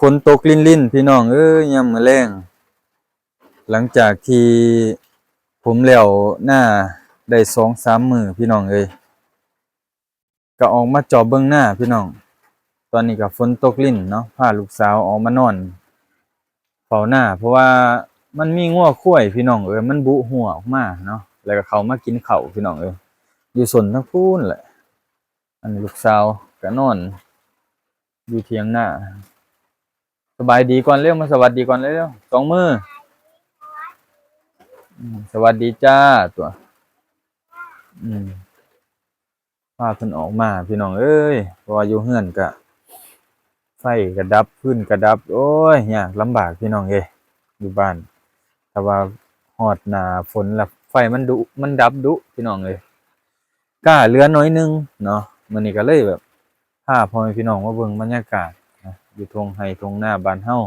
ຝົນຕົກລິນໆ ພີ່ນ້ອງເອີຍ ຍາມມື້ແລງ ຫຼັງຈາກທີ່ຜົມແລ້ວນາໄດ້ສອງສາມມື້ ພີ່ນ້ອງເອີຍ ກໍອອກມາຈອບເບິ່ງນາ ພີ່ນ້ອງ. ຕອນນີ້ກໍຝົນຕົກລິນເນາະ ພາລູກສາວອອກມານອນເຝົ້ານາ ເພາະວ່າມັນມີງົວຄວາຍ ພີ່ນ້ອງເອີຍ ມັນບຸຮົວອອກມາເນາະ ແລ້ວກໍເຂົ້າມາກິນເຂົ້າ ພີ່ນ້ອງເອີຍ ຢູ່ສົນທາງພຸ້ນແຫຼະ. ອັນນີ້ລູກສາວກໍນອນຢູ່ຖຽງນາ. ສະບາຍດີກ່ອນເລັວ ມາສະຫວັດດີກ່ອນເລັວ ສອງມື. ອືມ ສະຫວັດດີຈ້າຕົວະ. ອືມ ພາເພິ່ນອອກມາ ພີ່ນ້ອງເອີຍ ເພາະວ່າຢູ່ເຮືອນກະໄຟກະດັບ ຟືນກະດັບ ໂອ້ຍ ຍາກລຳບາກ ພີ່ນ້ອງເອີຍ ຢູ່ບ້ານ. ຖ້າວ່າຮອດໜ້າຝົນລະໄຟມັນດຸ ມັນດັບດຸ ພີ່ນ້ອງເອີຍ. ກະເຫຼືອໜ້ອຍໜຶ່ງເນາະ ມື້ນີ້ກໍເລີຍແບບພາພໍ່ແມ່ພີ່ນ້ອງມາເບິ່ງບັນຍາກາດນະ ຢູ່ທົ່ງໄຮ່ທົ່ງນາບ້ານເຮົາ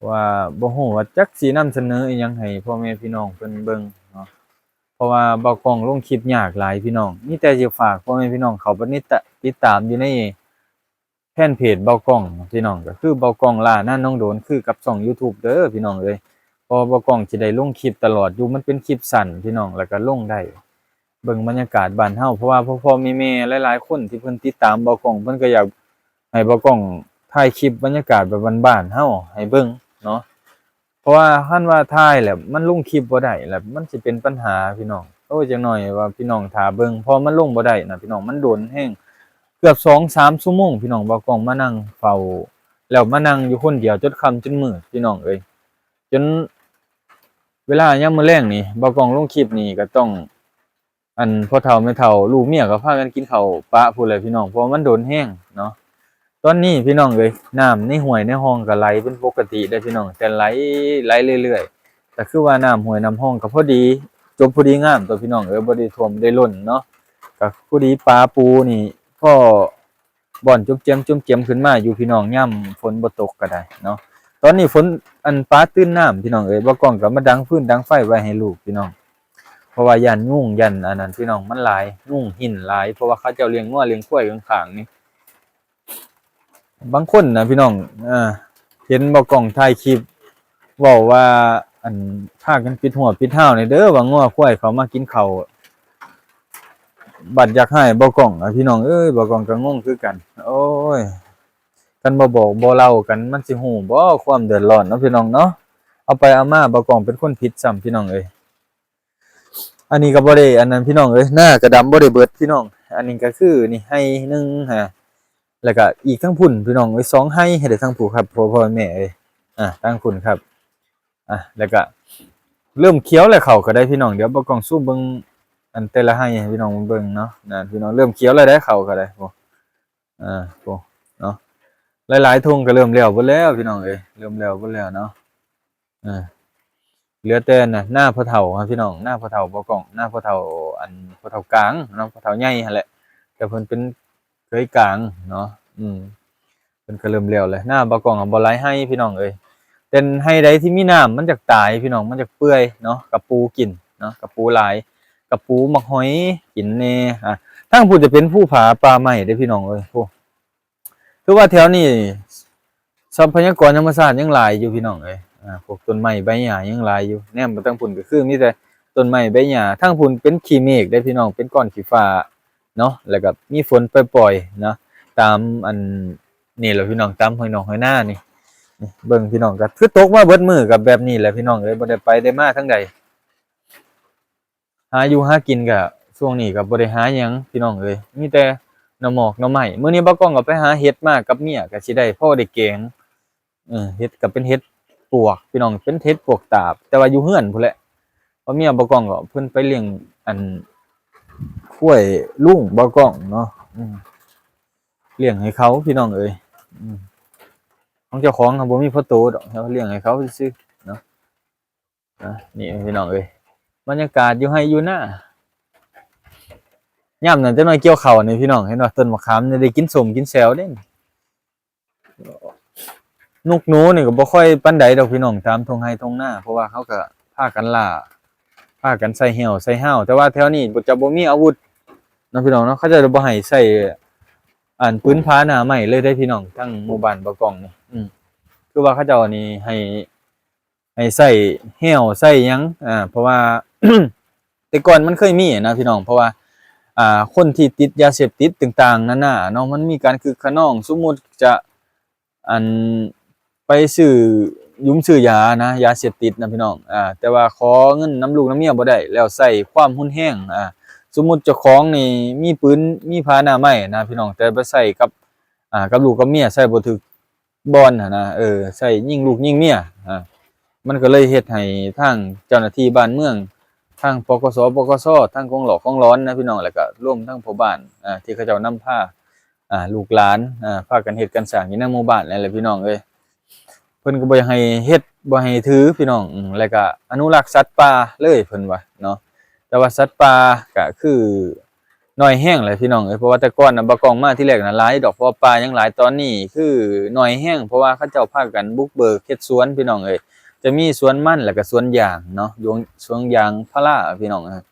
ວ່າບໍ່ຮູ້ວ່າຈັກຊິນຳສະເໜີອີ່ຫຍັງໃຫ້ພໍ່ແມ່ພີ່ນ້ອງເພິ່ນເບິ່ງເນາະ ເພາະວ່າບ່າວກ້ອງລົງຄລິບຍາກຫຼາຍ ພີ່ນ້ອງ. ມີແຕ່ຊິຝາກພໍ່ແມ່ພີ່ນ້ອງເຂົ້າໄປຕິດຕາ ຕິດຕາມຢູ່ໃນ ແຟນເພຈບ່າວກ້ອງ ພີ່ນ້ອງ ກໍຄືບ່າວກ້ອງລ້ານາໜອງໂດນ ຄືກັບຊ່ອງຢູທູບເດີ ພີ່ນ້ອງເອີຍ. ເພາະວ່າບ່າວກ້ອງຊິໄດ້ລົງຄລິບຕະຫຼອດຢູ່ ມັນເປັນຄລິບສັ້ນ ພີ່ນ້ອງ ແລ້ວກໍລົງໄດ້ ເບິ່ງບັນຍາກາດບ້ານເຮົາ ເພາະວ່າພໍ່ໆແມ່ໆຫຼາຍໆຄົນທີ່ເພິ່ນຕິດຕາມບ່າວກ້ອງ ເພິ່ນກໍຢາກໃຫ້ບ່າວກ້ອງຖ່າຍຄລິບບັນຍາກາດແບບບ້ານໆເຮົາໃຫ້ເບິ່ງເນາະ. ເພາະວ່າຄັນວ່າຖ່າຍແລ້ວມັນລົງຄລິບບໍ່ໄດ້ ແລ້ວມັນຊິເປັນບັນຫາ ພີ່ນ້ອງ. ໂອ້ຍ ຈັກໜ້ອຍວ່າພີ່ນ້ອງຖ້າເບິ່ງ ເພາະມັນລົງບໍ່ໄດ້ນະ ພີ່ນ້ອງ ມັນດົນແຮງ ເກືອບສອງສາມຊົ່ວໂມງ ພີ່ນ້ອງ. ບ່າວກ້ອງມານັ່ງເຝົ້າ ແລ້ວມານັ່ງຢູ່ຄົນດຽວຈົນຄ່ຳຈົນມືດ ພີ່ນ້ອງເອີຍ. ຈົນເວລາຍາມມື້ແລງນີ້ ບ່າວກ້ອງລົງຄລິບນີ້ກໍຕ້ອງ ອັນພໍ່ເຖົ້າແມ່ເຖົ້າ ລູກເມຍກໍພາກັນກິນເຂົ້າປະພຸ້ນແຫຼະ ພີ່ນ້ອງ ເພາະວ່າມັນດົນແຮງເນາະ. ຕອນນີ້ ພີ່ນ້ອງເອີຍ ນ້ຳໃນຫ້ວຍໃນຮ່ອງກໍໄຫຼເປັນປົກກະຕິເດ້ ພີ່ນ້ອງ ແຕ່ໄຫຼ ໄຫຼເລື້ອຍໆ ກໍຄືວ່ານ້ຳຫ້ວຍນ້ຳຮ່ອງກໍພໍດີ ຈົບພໍດີງາມຕົວະ ພີ່ນ້ອງເອີຍ ບໍ່ໄດ້ຖ້ວມບໍ່ໄດ້ລົ້ນເນາະ. ກໍພໍດີປາປູນີ້ພໍ ບ່ອນຈຸ້ມແຈ່ມຈຸ້ມແຈ່ມຂຶ້ນມາຢູ່ ພີ່ນ້ອງ ຍາມຝົນບໍ່ຕົກກໍໄດ້ເນາະ. ຕອນນີ້ຝົນ ອັນ ປາຕື່ນນ້ຳ ພີ່ນ້ອງເອີຍ ບ່າວກ້ອງກໍມາດັງຟືນດັງໄຟໄວ້ໃຫ້ລູກ ພີ່ນ້ອງ ເພາະວ່າຢ້ານຍຸງ ຢ້ານອັນນັ້ນ ພີ່ນ້ອງ ມັນຫຼາຍ ຍຸງຫີນຫຼາຍ ເພາະວ່າເຂົາເຈົ້າລ້ຽງງົວລ້ຽງຄວາຍຂ້າງໆນີ້. ບາງຄົນນະ ພີ່ນ້ອງ ເອີ ເຫັນບ່າວກ້ອງຖ່າຍຄລິບ ເວົ້າວ່າ ອັນ ພາກັນປິດຮົ້ວປິດຮາວແດ່ເດີ ວ່າງົວຄວາຍເຂົ້າມາກິນເຂົ້າ. ບັດຢາກຮ້າຍບ່າວກ້ອງ ພີ່ນ້ອງເອີຍ ບ່າວກ້ອງກໍງົງຄືກັນ. ໂອ້ຍ ຄັນບໍ່ບອກບໍ່ເລົ່າກັນ ມັນຊິຮູ້ບໍ່ຄວາມເດືອດຮ້ອນເນາະ ພີ່ນ້ອງເນາະ. ເອົາໄປເອົາມາ ບ່າວກ້ອງເປັນຄົນຜິດຊ້ຳ ພີ່ນ້ອງເອີຍ. ອັນນີ້ກໍບໍ່ໄດ້ອັນນັ້ນ ພີ່ນ້ອງເອີຍ ນາກໍດຳບໍ່ໄດ້ເບິດ ພີ່ນ້ອງ. ອັນນີ້ກໍຄືນີ້ໄຮ່ໜຶ່ງຫາ ແລ້ວກໍອີກທາງພຸ້ນ ພີ່ນ້ອງເອີຍ ສອງໄຮ່ ໃຫ້ໄດ້ທາງຜູ້ຄັບ ພໍ່ ພໍ່ແມ່ເອີຍ ອາ ທາງພຸ້ນຄັບ. ອາ ແລ້ວກໍເລີ່ມຂຽວແລ້ວ ເຂົ້າກໍໄດ້ ພີ່ນ້ອງ. ດຽວບ່າວກ້ອງຊູມເບິ່ງ ອັນ ແຕ່ລະໄຮ່ໃຫ້ພີ່ນ້ອງເບິ່ງເນາະ. ນະ ພີ່ນ້ອງ ເລີ່ມຂຽວແລ້ວເດ້ ເຂົ້າກໍໄດ້ ໂອ້ ອາ ໂອ້ ເນາະ. ຫຼາຍໆທົ່ງກໍເລີ່ມແລ້ວເບິດແລ້ວ ພີ່ນ້ອງເອີຍ ເລີ່ມແລ້ວເບິດແລ້ວເນາະ. ເອີ ເຫຼືອແຕ່ນະ ນາພໍ່ເຖົ້າ ພີ່ນ້ອງ ນາພໍ່ເຖົ້າ ບ່າວກ້ອງ ນາພໍ່ເຖົ້າ ອັນ ພໍ່ເຖົ້າກາງເນາະ ພໍ່ເຖົ້າໃຫຍ່ຫັ້ນແຫຼະ ແຕ່ເພິ່ນເປັນເຂີຍກາງເນາະ. ອືມ ເພິ່ນກໍເລີ່ມແລ້ວແຫຼະ. ນາບ່າວກ້ອງບໍ່ຫຼາຍໄຮ່ ພີ່ນ້ອງເອີຍ ແຕ່ນໄຮ່ໃດທີ່ມີນ້ຳມັນຈະຕາຍ ພີ່ນ້ອງ ມັນຈະເປື່ອຍເນາະ ກະປູກິນເນາະ ກະປູຫຼາຍ ກະປູ ໝາກຫອຍກິນແດ່. ອາ ທາງພຸ້ນຈະເປັນພູຜາປ່າໄມ້ເດ້ ພີ່ນ້ອງເອີຍ ໂອ້ ຄືວ່າແຖວນີ້ຊັບພະຍາກອນທຳມະຊາດຍັງຫຼາຍຢູ່ ພີ່ນ້ອງເອີຍ. ອາ ພວກຕົ້ນໄມ້ໃບຫຍ້າຍັງຫຼາຍຢູ່ ແນມໄປທາງພຸ້ນກໍຄືມີແຕ່ຕົ້ນໄມ້ໃບຫຍ້າ. ທາງພຸ້ນເປັນຂີ້ເມກເດ້ ພີ່ນ້ອງ ເປັນກ້ອນຂີ້ຟ້າເນາະ ແລ້ວກໍມີຝົນປ່ອຍໆເນາະ ຕາມອັນນີ້ແຫຼະ ພີ່ນ້ອງ ຕາມໄຮ່ນອກໄຮ່ນານີ້. ນີ້ເບິ່ງ ພີ່ນ້ອງ ກໍຄືຕົກມາເບິດມື້ກໍແບບນີ້ແຫຼະ ພີ່ນ້ອງເອີຍ ບໍ່ໄດ້ໄປໄດ້ມາທາງໃດ. ຫາຢູ່ຫາກິນກະ ຊ່ວງນີ້ກະບໍ່ໄດ້ຫາຫຍັງ ພີ່ນ້ອງເອີຍ ມີແຕ່ໜໍ່ໝອກໜໍ່ໄມ້. ມື້ນີ້ບ່າວກ້ອງກໍໄປຫາເຫັດມາກັບເມຍ ກະຊິໄດ້ພໍໄດ້ແກງ. ເອີ ເຫັດກະເປັນເຫັດປວກ ພີ່ນ້ອງ ເປັນເຫັດປວກຕາບ ແຕ່ວ່າຢູ່ເຮືອນພຸ້ນແຫຼະ ເພາະເມຍບ່າວກ້ອງກໍເພິ່ນໄປລ້ຽງ ອັນ ຄວາຍລຸງບ່າວກ້ອງເນາະ. ອືມ ລ້ຽງໃຫ້ເຂົາ ພີ່ນ້ອງເອີຍ. ອືມ ຂອງເຈົ້າຂອງກໍບໍ່ມີພໍໂຕດອກ ເຮົາລ້ຽງໃຫ້ເຂົາຊື່ໆເນາະ. ອ່ະ ນີ້ພີ່ນ້ອງເອີຍ ບັນຍາກາດຢູ່ໄຮ່ຢູ່ນາ ຍາມນັ້ນຈັກໜ່ອຍກ່ຽວເຂົ້ານີ້ ພີ່ນ້ອງ ເຫັນບໍ່ ຕົ້ນໝາກຂາມນີ້ໄດ້ກິນສົ້ມກິນແຊວເດ້. ນົກໜູນີ້ກໍບໍ່ຄ່ອຍປານໃດດອກ ພີ່ນ້ອງ ຕາມທົ່ງໄຮ່ທົ່ງນາ ເພາະວ່າເຂົາກໍພາກັນລ່າ ພາກັນໃສ່ແຮ້ວໃສ່ຮ້າວ ແຕ່ວ່າແຖວນີ້ຈະບໍ່ມີອາວຸດເນາະ ພີ່ນ້ອງເນາະ ເຂົາເຈົ້າຈະບໍ່ໃຫ້ໃຊ້ ອັນ ປືນຜາໜ້າໄມ້ເລີຍເດ້ພີ່ນ້ອງ ທາງໝູ່ບ້ານບໍ່ກ່ອງນີ້. ອືມ ຄືວ່າເຂົາເຈົ້ານີ້ໃຫ້ ໃຫ້ໃຊ້ແຮ້ວໃຊ້ຫຍັງ ອ່າ ເພາະວ່າ ແຕ່ກ່ອນມັນເຄີຍມີນະພີ່ນ້ອງ ເພາະວ່າ ອ່າ ຄົນທີ່ຕິດຢາເສບຕິດຕ່າງໆນານາເນາະ ມັນມີການຄຶກຂະນອງ ສົມມຸດຈະ ອັນ ໄປຊື້ຢຸມຊື້ຢານະ ຢາເສບຕິດນະພີ່ນ້ອງ ອ່າ ແຕ່ວ່າຂໍເງິນນຳລູກນຳເມຍບໍ່ໄດ້ ແລ້ວໃຊ້ຄວາມຮຸນແຮງ ອ່າ ສົມມຸດເຈົ້າຂອງນີ້ມີປືນ ມີຜາໜ້າໄມ້ນະພີ່ນ້ອງ ແຕ່ໄປໃຊ້ກັບ ອ່າ ກັບລູກກັບເມຍ ໃຊ້ບໍ່ຖືກ ບ່ອນຫັ້ນນະ ເອີ ໃຊ້ຍິງລູກຍິງເມຍ ອ່າ ມັນກໍເລີຍເຮັດໃຫ້ທາງເຈົ້າໜ້າທີ່ບ້ານເມືອງ ທາງ ປກສ ປກສ ທາງກອງຫຼອກກອງຫຼອນນະພີ່ນ້ອງ ແລ້ວກໍລວມທັງພໍ່ບ້ານ ອ່າ ທີ່ເຂົາເຈົ້ານຳພາ ອ່າ ລູກຫຼານ ອ່າ ພາກັນເຮັດການສ້າງຢູ່ໃນໝູ່ບ້ານນັ້ນແຫຼະພີ່ນ້ອງເອີຍ. ເພິ່ນກໍບໍ່ຢາກໃຫ້ເຮັດ ບໍ່ໃຫ້ຖືພີ່ນ້ອງ ອືມ ແລ້ວກໍອະນຸລັກສັດປ່າເລີຍເພິ່ນວ່າເນາະ ແຕ່ວ່າສັດປ່າກໍຄື ໜ້ອຍແຮງແຫຼະພີ່ນ້ອງເອີຍ ເພາະວ່າແຕ່ກ່ອນນະ ບ່າວກ້ອງມາທີແລກນະຫຼາຍດອກ ເພາະວ່າປ່າຍັງຫຼາຍ ຕອນນີ້ຄືໜ້ອຍແຮງ ເພາະວ່າເຂົາເຈົ້າພາກັນບຸກເບີກເຮັດສວນພີ່ນ້ອງເອີຍ ຈະມີສວນມັນ ແລ້ວກໍສວນຢາງເນາະ ສວນ ສວນຢາງພາລາພີ່ນ້ອງເອີຍ.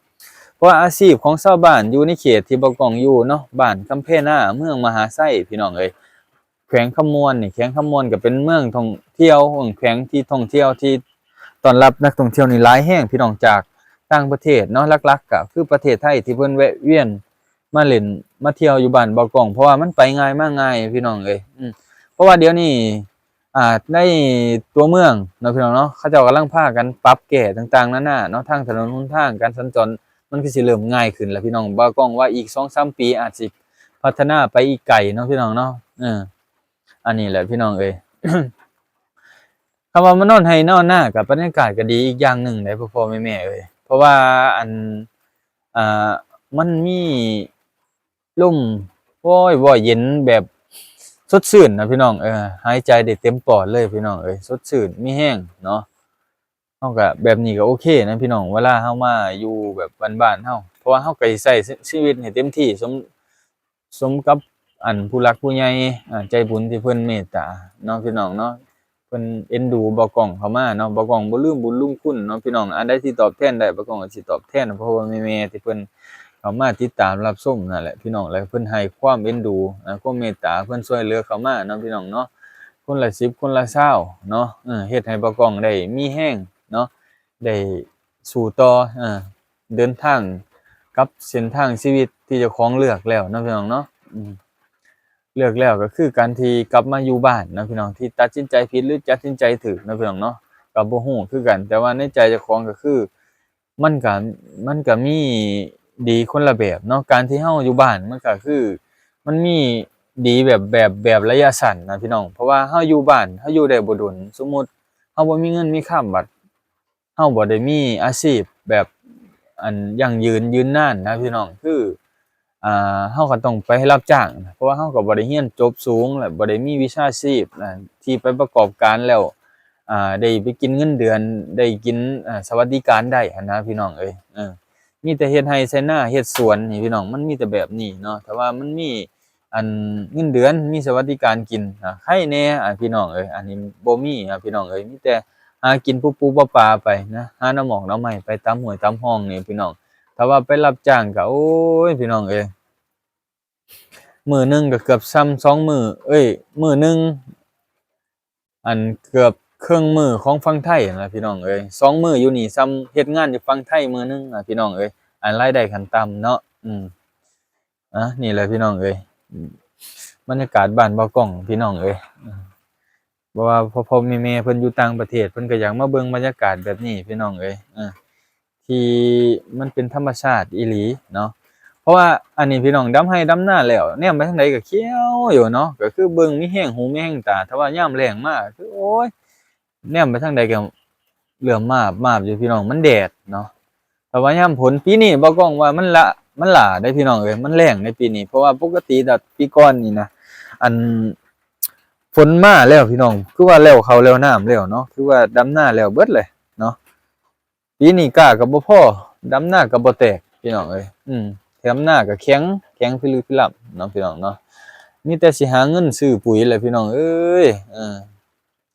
ເພາະວ່າອາຊີບຂອງຊາວບ້ານຢູ່ໃນເຂດທີ່ບ່າວກ້ອງຢູ່ເນາະ ບ້ານຄຳແພນາ ເມືອງມະຫາໄຊພີ່ນ້ອງເອີຍ ແຂວງຄຳມ່ວນນີ້ ແຂວງຄຳມ່ວນກໍເປັນເມືອງທ່ອງທ່ຽວ ເອີ ແຂວງທີ່ທ່ອງທ່ຽວທີ່ຕ້ອນຮັບນັກທ່ອງທ່ຽວນີ້ຫຼາຍແຮງພີ່ນ້ອງ ຈາກຕ່າງປະເທດເນາະ ຫຼັກໆກໍຄືປະເທດໄທທີ່ເພິ່ນແວະວຽນມາຫຼິ້ນມາທ່ຽວຢູ່ບ້ານບ່າວກ້ອງ ເພາະວ່າມັນໄປງ່າຍມາງ່າຍພີ່ນ້ອງເອີຍ ອືມ ເພາະວ່າດຽວນີ້ ອ່າ ໃນຕົວເມືອງເນາະພີ່ນ້ອງເນາະ ເຂົາເຈົ້າກຳລັງພາກັນປັບແກ້ຕ່າງໆນານາເນາະ ທາງຖະໜົນຫົນທາງ ການສັນຈອນ ມັນກໍຊິເລີ່ມງ່າຍຂຶ້ນແລ້ວພີ່ນ້ອງ ບ່າວກ້ອງວ່າອີກສອງສາມປີອາດຊິພັດທະນາໄປອີກໄກເນາະພີ່ນ້ອງເນາະ ເອີ ອັນນີ້ແຫຼະພີ່ນ້ອງເອີຍ ຄຳວ່າມານອນໄຮ່ນອນນາກໍບັນຍາກາດກໍດີອີກຢ່າງໜຶ່ງເດ້ພໍ່ໆແມ່ໆເອີຍ ເພາະວ່າອັນ ອ່າ ມັນມີລົມ ໂອ້ຍ ບໍ່ເຢັນແບບສົດຊື່ນນະພີ່ນ້ອງ ເອີ ຫາຍໃຈໄດ້ເຕັມປອດເລີຍພີ່ນ້ອງເອີຍ ສົດຊື່ນມີແຮງເນາະ. ເຮົາກະແບບນີ້ກະໂອເຄນະພີ່ນ້ອງ ເວລາເຮົາມາຢູ່ແບບບ້ານໆເຮົາ ເພາະວ່າເຮົາກະຊິໃຊ້ຊີວິດໃຫ້ເຕັມທີ່ ສົມ ສົມກັບອັນຜູ້ຫຼັກຜູ້ໃຫຍ່ ອາ ໃຈບຸນທີ່ເພິ່ນເມດຕາເນາະພີ່ນ້ອງເນາະ ເພິ່ນເອັນດູບ່າວກ້ອງເຂົ້າມາເນາະ ບ່າວກ້ອງບໍ່ລືມບຸນລືມຄຸນເນາະພີ່ນ້ອງ ອັນໃດທີ່ຕອບແທນໄດ້ ບ່າວກ້ອງກະຊິຕອບແທນ ເພາະວ່າແມ່ໆທີ່ເພິ່ນເຂົ້າມາຕິດຕາມຮັບຊົມນັ້ນແຫຼະພີ່ນ້ອງ ແລ້ວເພິ່ນໃຫ້ຄວາມເອັນດູນະ ຄວາມເມດຕາ ເພິ່ນຊ່ວຍເຫຼືອເຂົ້າມາເນາະພີ່ນ້ອງເນາະ ຄົນລະສິບ ຄົນລະຊາວເນາະ ເຮັດໃຫ້ບ່າວກ້ອງໄດ້ມີແຮງເນາະ ໄດ້ສູ້ຕໍ່ ເອີ ເດີນທາງກັບເສັ້ນທາງຊີວິດທີ່ເຈົ້າຂອງເລືອກແລ້ວເນາະພີ່ນ້ອງເນາະ ອືມ ເລືອກແລ້ວກໍຄືການທີ່ກັບມາຢູ່ບ້ານເນາະພີ່ນ້ອງ ທີ່ຕັດສິນໃຈຜິດ ຫຼື ຕັດສິນໃຈຖືກເນາະພີ່ນ້ອງເນາະ ກໍບໍ່ຮູ້ຄືກັນ ແຕ່ວ່າໃນໃຈເຈົ້າຂອງກໍຄື ມັນກະ ມັນກະມີດີຄົນລະແບບເນາະ ການທີ່ເຮົາຢູ່ບ້ານມັນກະຄື ມັນມີດີແບບ ແບບ ແບບໄລຍະສັ້ນນະພີ່ນ້ອງ ເພາະວ່າເຮົາຢູ່ບ້ານ ເຮົາຢູ່ໄດ້ບໍ່ດົນ ສົມມຸດເຮົາບໍ່ມີເງິນມີຄຳ ບັດເຮົາບໍ່ໄດ້ມີອາຊີບແບບ ອັນ ຢັ້ງຢືນຍືນນານນະພີ່ນ້ອງ ຄື ອ່າ ເຮົາກໍຕ້ອງໄປຮັບຈ້າງ ເພາະວ່າເຮົາກໍບໍ່ໄດ້ຮຽນຈົບສູງ ແລະ ບໍ່ໄດ້ມີວິຊາຊີບ ອ່າ ທີ່ໄປປະກອບການແລ້ວ ອ່າ ໄດ້ໄປກິນເງິນເດືອນ ໄດ້ກິນ ອ່າ ສະຫວັດດີການໄດ້ຫັ້ນນະພີ່ນ້ອງເອີຍ ເອີ ມີແຕ່ເຮັດໄຮ່ໄຖນາ ເຮັດສວນນີ້ພີ່ນ້ອງ ມັນມີແຕ່ແບບນີ້ເນາະ ຖ້າວ່າມັນມີ ອັນ ເງິນເດືອນ ມີສະຫວັດດີການກິນ ອ່າ ໄຄແດ່ ອ່າ ພີ່ນ້ອງເອີຍ ອັນນີ້ບໍ່ມີ ອ່າ ພີ່ນ້ອງເອີຍ ມີແຕ່ຫາກິນປູໆປາໆໄປນະ ຫາໜໍ່ໝອກໜໍ່ໄມ້ໄປຕາມຫ້ວຍຕາມຮ່ອງນີ້ພີ່ນ້ອງ ຖ້າວ່າໄປຮັບຈ້າງກໍ ໂອ້ຍ ພີ່ນ້ອງເອີຍ ມື້ໜຶ່ງກໍເກືອບສ່ຳສອງມື້ ເອີຍ ມື້ໜຶ່ງ ອັນ ເກືອບເຄິ່ງມື້ຂອງຝັ່ງໄທຫັ້ນລະພີ່ນ້ອງເອີຍ ສອງມື້ຢູ່ນີ້ສ່ຳເຮັດງານຢູ່ຝັ່ງໄທມື້ໜຶ່ງນະພີ່ນ້ອງເອີຍ ອັນ ລາຍໄດ້ຂັ້ນຕ່ຳເນາະ ອືມ ອ່າ ນີ້ແຫຼະພີ່ນ້ອງເອີຍ ບັນຍາກາດບ້ານບ່າວກ້ອງພີ່ນ້ອງເອີຍ ບໍ່ວ່າພໍ່ໆແມ່ໆເພິ່ນຢູ່ຕ່າງປະເທດ ເພິ່ນກໍຢາກມາເບິ່ງບັນຍາກາດແບບນີ້ພີ່ນ້ອງເອີຍ ເອີ ທີ່ມັນເປັນທຳມະຊາດອີ່ຫຼີເນາະ ເພາະວ່າອັນນີ້ພີ່ນ້ອງ ດຳໄຮ່ດຳນາແລ້ວ ແນມໄປທາງໃດກໍຂຽວຢູ່ເນາະ ກໍຄືເບິ່ງມີແຮງຫູມີແຮງຕາ ຖ້າວ່າຍາມແລ້ງມາກໍຄື ໂອ້ຍ ແນມໄປທາງໃດກໍເຫຼື້ອມມາບໆຢູ່ພີ່ນ້ອງ ມັນແດດເນາະ ແຕ່ວ່າຍາມຝົນ ປີນີ້ບ່າວກ້ອງວ່າມັນລະ ມັນຫຼ້າເດ້ພີ່ນ້ອງເອີຍ ມັນແລ້ງໃນປີນີ້ ເພາະວ່າປົກກະຕິແລ້ວປີກ່ອນນີ້ນະ ອັນ ຝົນມາແລ້ວພີ່ນ້ອງ ຄືວ່າແລ້ວເຂົ້າແລ້ວນ້ຳແລ້ວເນາະ ຄືວ່າດຳນາແລ້ວເບິດເລີຍເນາະ ປີນີ້ກ້າກໍບໍ່ພໍ ດຳນາກໍບໍ່ແຕກພີ່ນ້ອງເອີຍ ອືມ ດຳນາກໍແຂງ ແຂງພິລຶພິລຳເນາະພີ່ນ້ອງເນາະ ມີແຕ່ຊິຫາເງິນຊື້ປຸຍແຫຼະພີ່ນ້ອງເອີຍ ເອີ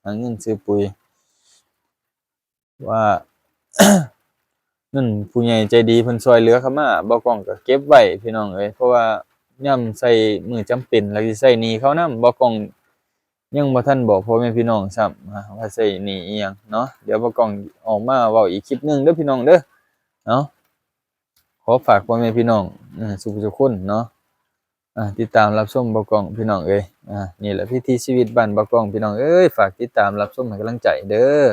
ຫາເງິນຊື້ປຸຍ ວ່າ ເງິນຜູ້ໃຫຍ່ໃຈດີເພິ່ນຊ່ວຍເຫຼືອເຂົ້າມາ ບ່າວກ້ອງກໍເກັບໄວ້ພີ່ນ້ອງເອີຍ ເພາະວ່າ ຍາມໃຊ້ມື້ຈຳເປັນ ແລ້ວຊິໃຊ້ໜີ້ເຂົານຳ. ບ່າວກ້ອງຍັງບໍ່ທັນບອກພໍ່ແມ່ພີ່ນ້ອງຊ້ຳ ອາ ວ່າໃຊ້ໜີ້ອີ່ຫຍັງເນາະ. ດຽວບ່າວກ້ອງອອກມາເວົ້າອີກຄລິບໜຶ່ງເດີພີ່ນ້ອງເດີ. ເອົາ ຂໍຝາກພໍ່ແມ່ພີ່ນ້ອງ ເອີ ສູ່ຜູ້ສູ່ຄົນເນາະ ອາ ຕິດຕາມຮັບຊົມບ່າວກ້ອງພີ່ນ້ອງເອີຍ. ອາ ນີ້ແຫຼະວິຖີຊີວິດບ້ານບ່າວກ້ອງພີ່ນ້ອງເອີຍ. ຝາກຕິດຕາມຮັບຊົມໃຫ້ກຳລັງໃຈເດີ.